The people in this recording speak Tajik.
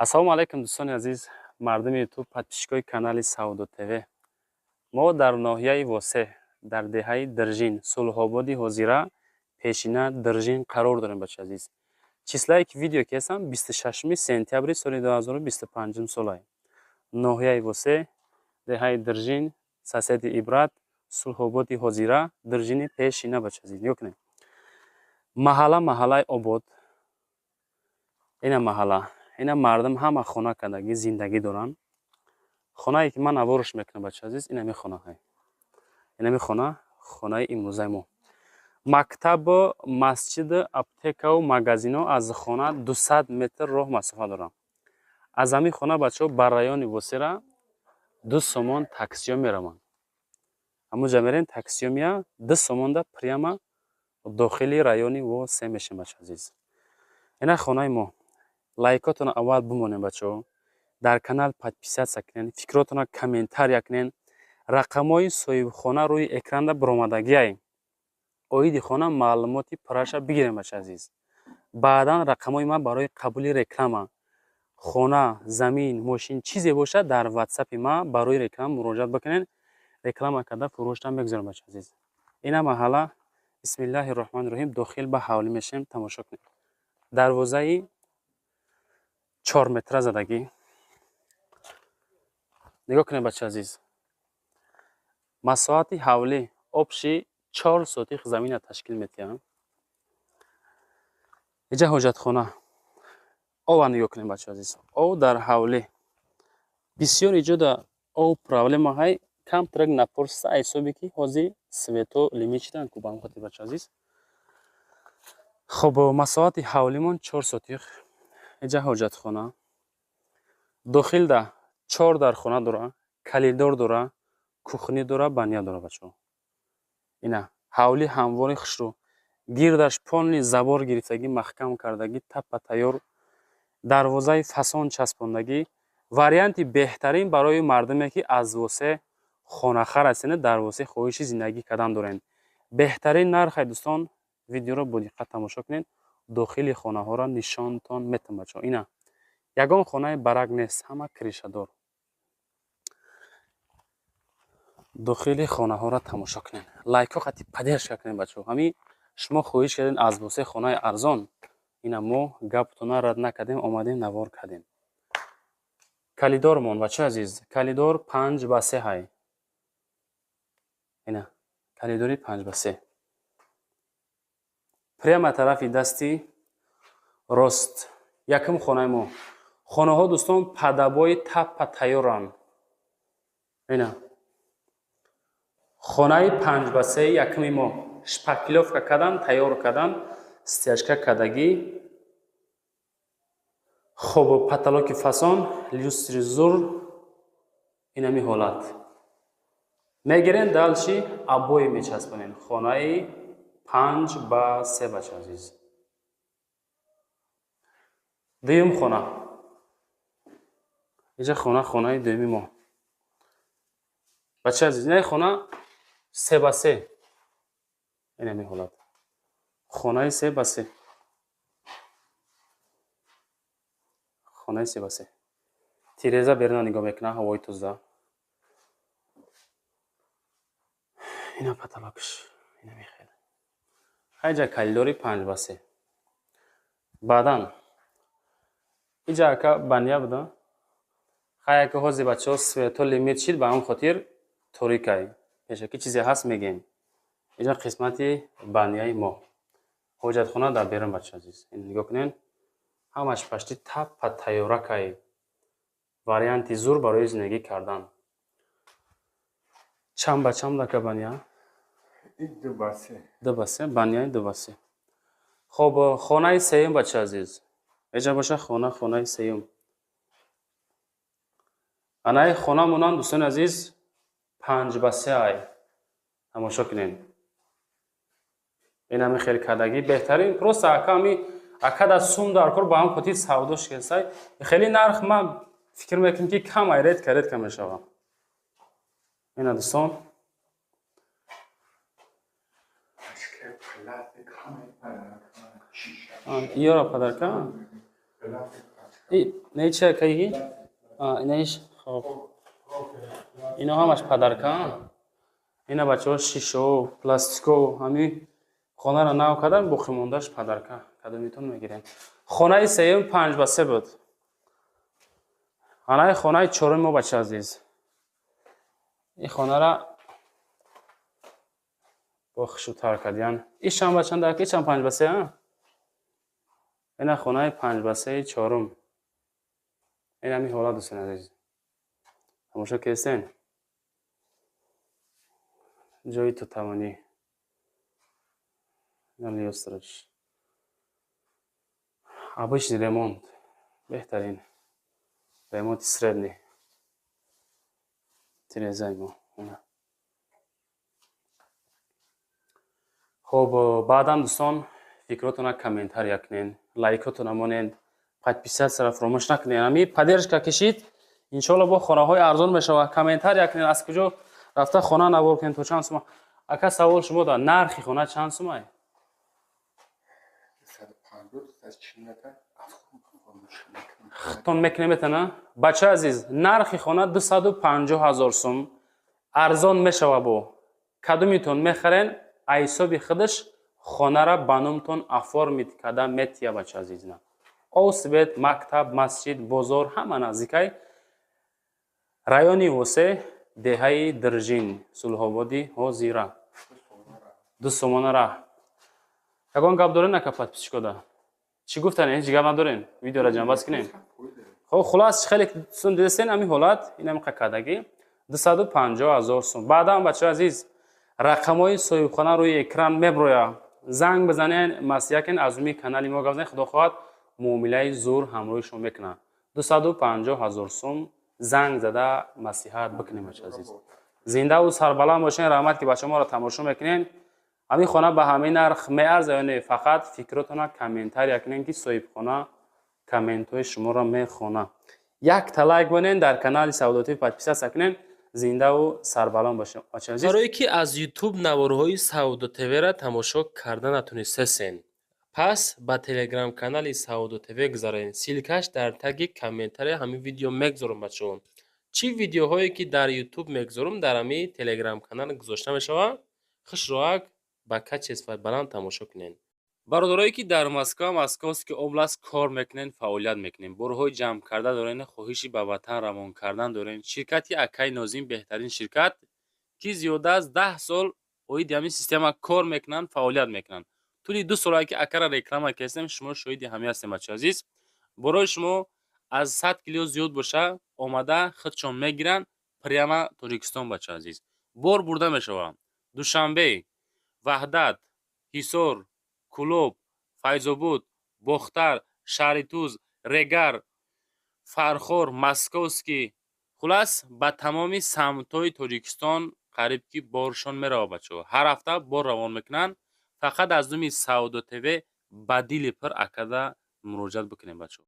Ассалому алайкум, дӯстони азиз, мардуми Ютуб, подписчикои канали Савдо ТВ. Мо дар ноҳияи Восе, дар деҳаи Диржин, Сулҳободи ҳозира, пешина Диржин қарор дорем, бача азиз. Числае ки видео кесам, 26 сентябри соли 2025 солай. Ноҳияи Восе, деҳаи Диржин, соседи Ибрат, Сулҳободи ҳозира, Диржини пешина, бача азиз. Нигоҳ кунед. Маҳалла маҳаллаи обод. Ина маҳалла. Ина мардум ҳама хона кардагӣ зиндагӣ доранд. Хонае ки ман аворш мекунам, бача азиз, инами хонаҳай. Инами хона, хонаи имрӯзаи мо. Мактабу масҷиду аптекаву магазино аз хона 200 метр роҳ масофа доранд. Аз ҳамин хона, бачаҳо, ба райони Восера 2 сомон таксиё мераванд. Ҳамунҷа мерем, таксиё меяд, 2 сомонда прямо дохили райони Восе мешем, бача азиз. Ина хонаи мо. Лайкотонро аввал бимонем, бачаҳо. Дар канал подписаться кунед, фикротонро комментария кунед. Рақамҳои соҳибхона рӯи экранда баромадагиай. Оиди хона маълумоти пурраша бигирем, бача азиз. Баъдан рақамҳои ман барои қабули реклама. Хона, замин, мошин, чизе бошад, дар ватсапи ман барои реклама муроҷиат бикунед. Реклама карда фурӯштан мегузорем, бача азиз. Ина маҳалла, бисмиллаҳи роҳмани роҳим, дохил ба ҳавлӣ мешавем, тамошо кунед. Дарвозаи 4 метра задагӣ. Нигоҳ кунед, бача азиз. Масоҳати ҳавлӣ общий 4 сотих замина ташкил метиҳад. Иҷа ҳоҷатхона. Ова нигоҳ кунед, бача азиз. Ов дар ҳавлӣ. Бисёр иҷода ов проблема ҳай, камтарак напорса, ҳисоби ки ҳозир свето лимит шидан ку, ба ҳамин хотир, бача азиз. Хоб, масоҳати ҳавлимон 4 сотих. Иҷа ҳоҷатхона. Дохилда 4 дархона дора, калидор дора, кухни дора, баня дора, бачаҳо. Ина ҳавли ҳамвори хушрӯ. Гирдаш полный забор гирифтагӣ, маҳкам кардагӣ, таппа тайёр. Дарвозаи фасон часпондагӣ. Варианти беҳтарин барои мардуме ки аз Восе хонахар ҳастед, дар Восе хоҳиши зиндагӣ кардан доред. Беҳтарин нархай, дӯстон, видеоро бо диққат тамошо кунед. Дохили хонаҳоро нишонтон метам, бачаҳо. Ина ягон хонаи барак нест, ҳама крышадор. Дохили хонаҳоро тамошо кунед. Лайкҳо қати поддержка кунед, бачаҳо. Ҳамин шумо хоҳиш кардед аз Восе хонаи арзон. Ина мо гаптона рад накардем, омадем, навор кардем. Калидормон, бачаҳои азиз, калидор 5 ба 3 ҳай. Ина калидори 5 ба 3. Прямо тарафи дасти рост. Якум хонаи мо. Хонаҳо, дӯстон, падабои таппа тайёранд. Ина хонаи 5 ба 3 якуми мо. Шпаклёвка кардан, тайёр кардан, стяжка кардагӣ. Хоб, потолоки фасон, люстри зур, инами ҳолат. Мегирен, дальше обои мечаспонем. Хонаи 5 ба 3, бача азиз. Дуюм хона. Иҷа хона, хонаи дуюми мо. Бача азиз, инаи хона 3 ба 3. Инами ҳолат. Хонаи 3 ба 3. Хонаи 3 ба 3. Тиреза беруна нигоҳ мекунад, ҳавои тоза. Ина потолокш. Ина мехел. Ҳайҷа калидори 5 ба 3. Баъдан иҷа ака баня буда. Хай, ака, ҳозир, бачаҳо, свето лимит шид, ба ҳамин хотир торикай. Пешакӣ чизе ҳаст, мегем. Иҷа қисмати баняи мо. Ҳоҷатхона дар берун, бача азиз. Нигоҳ кунед. Ҳамаш пашти таппа тайёракай. Варианти зур барои зиндагӣ кардан. Чанд ба чанд ака баня? 2 ба 3. 2 ба 3, баняи 2 ба 3. Хоб, хонаи сеюм, бача азиз. Иҷа боша хона, хонаи сеюм. Анаи хона монанд, дӯстони азиз, 5 ба 3 ай. Тамошо кунед. Инами хел кардагӣ беҳтарин. Просто ака, ами ака дар сум дар кор, ба ҳам хотир савдо шикастай. Хеле нарх ман фикр мекунам ки кам ай, редко редко мешава. Ина, дӯстон, Пластик, ҳама Иёра подарка? Пластик. Не чи акаи? Инаиш, хоб, ино ҳамаш подарка. Ина, бачаҳо, шишо, пластико, ҳами хонаро нав кардан, боқимондааш подарка. Кадомитон мегирем? Хонаи сеюм 5 ба 3 буд. Анаи хонаи чорум мо, бача азиз, ин хонара бо хушрӯтар кардиян. Ишам ба чанд? Ишам 5 ба 3. Ина хонаи 5 ба 3-и чорум. Ин ҳами ҳолат, дӯстони азиз, тамошо кестен. Ҷои тутавонӣ, люстраш, обычный ремонт, беҳтарин ремонти, средний тирезаи мо. Хоб, баъдан, дӯстон, фикротона комментария кунен, лайкотона монен, подписаться ро фаромӯш накунен. Ҳами поддержка кишид, иншоалло, бо хонаҳои арзон мешавад. Комментария кунен, аз куҷо рафта хона навор кунем, то чанд сума. Ака, савол шумо да: нархи хона чанд сумай? Худтон мекунем, метана. Бачаи азиз, нархи хона 250 000 сум, арзон мешава. Бо кадомитон мехарен, айсоби худаш хонара ба номтон оформить карда метия. Бача азиз, на освет, мактаб, масҷид, бозор ҳама наздикай. Райони Восе, деҳаи Диржин, Сулҳободи ҳозира, 2 сомона раҳ. Ягон гап дорен, ака? Подписчик ода чӣ гуфтан? Ҳеҷ гап надорен? Видеора ҷамъбаст кунем. Хоб, хулас, хеле сум дидастен, ҳамин ҳолат, ин ҳами қакардагӣ, 250 000 сум. Баъдан, бачаи азиз, рақамҳои соҳибхона рӯи экран меброя, занг бизанен, маслиҳат кунен, аз рӯи канали мо гап занен. Худо хоҳад, муомилаи зур ҳамроҳи шумо мекунад. 250 000 сум, занг зада маслиҳат бикунем. Бачаи азиз, зиндаву сарбаланд бошен. Раҳмат, ки бача моро тамошо мекунен. Ҳамин хона ба ҳамин нарх меарза ё не? Фақат фикротона комментария кунен, ки соҳибхона комментҳои шуморо мехона. Якта лайк монен, дар канали Савдотв подписаться кунен. Зиндаву сарбаланд бошед, бачаи азиз. Барое ки аз Ютуб наворҳои Савдо ТВ-ра тамошо карда натонистесен, пас ба телеграм-канали Савдо ТВ гузаред. Ссылка ш дар таги комментария ҳамин видео мегузорам. Бачаҳо, чӣ видеоҳое ки дар Ютуб мегузорам, дар ҳамин телеграм-канал гузошта мешавад. Хушроак ба качество и баланд тамошо кунед. Бародарое ки дар Москва, Московский область кор мекунед, фаъолият мекунед, борҳои ҷамъкарда доред, хоҳиши ба ватан равон кардан доред, ширкати акаи Нозим беҳтарин ширкат, ки зиёда аз 10 сол оиди ҳамин система кор мекунанд, фаъолият мекунанд. Тӯли 2 солае ки акара реклама кардем, шумо шоҳиди ҳамин ҳастем. Бачаи азиз, борои шумо аз 100 кило зиёд боша, омада худшон мегиранд прямо Тоҷикистон. Бачаи азиз, бор бурда мешавад Душанбе, Ваҳдат, Ҳисор, Кӯлоб, Файзобод, Бохтар, Шаҳритуз, Регар, Фархор, Московский, хулас, ба тамоми самтҳои Тоҷикистон қариб ки боршон меравад. Бачаҳо, ҳар ҳафта бор равон мекунанд. Фақат аз номи Савдо ТВ ба дили пир акада муроҷиат бикунем, бачаҳо.